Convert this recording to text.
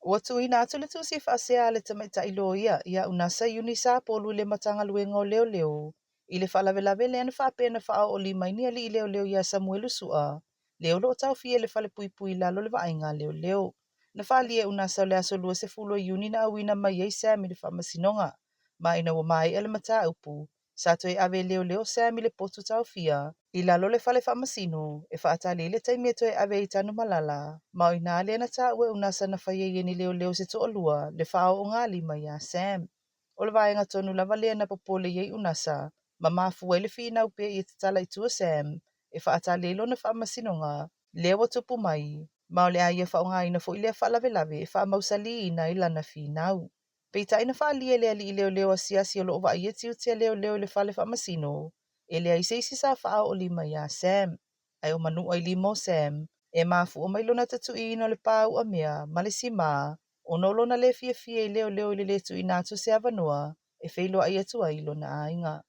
Ua tuuina atu le tusi faasea a le tamaitai loia ia Unasa Iuni Sapolu i le Matagaluega o Leoleo i le faalavelave lea na faapea na faaoo lima ai ni alii leoleo ia Samuelu Su'a, le o lo o taofia i le falepuipui i lalo o le vaaiga a leoleo. Na faaalia e Unasa o le aso 20 o Iuni na auina mai ai Sam i le faamasinoga, ma ina ua maea le mataupu, sa toe ave e leoleo Sam i le potu taofia i lalo o le fale faamasino e faatali ai le taimi e toe ave ai i Tanumalala, ma o i ina lea na taua e Unasa na fai ai e ni leoleo se toalua le faaoogalima ia Sam. O le vaega tonu lava lea na popole i ai Unasa ma mafua ai le finau pea ia tatala i tua Sam e faatali ai lona faamasinoga lea ua tupu mai, ma o le a ia faaaogaina foi lea faalavelave e faamausaliina ai lana finau. Peitai na faaalia e le alii leoleo asiasi o lo o vaaia tiute a leoleo i le fale faamasino, e leai se isi sa faaoo lima ia Sam. Ae o manua i lima o Sam, e mafua mai lona tatuiina o le pāuʻa mea ma le simā ona o lona le fiafia i leoleo i le lē tuuina atu o se avanoa e feiloai atu ai i lona aiga.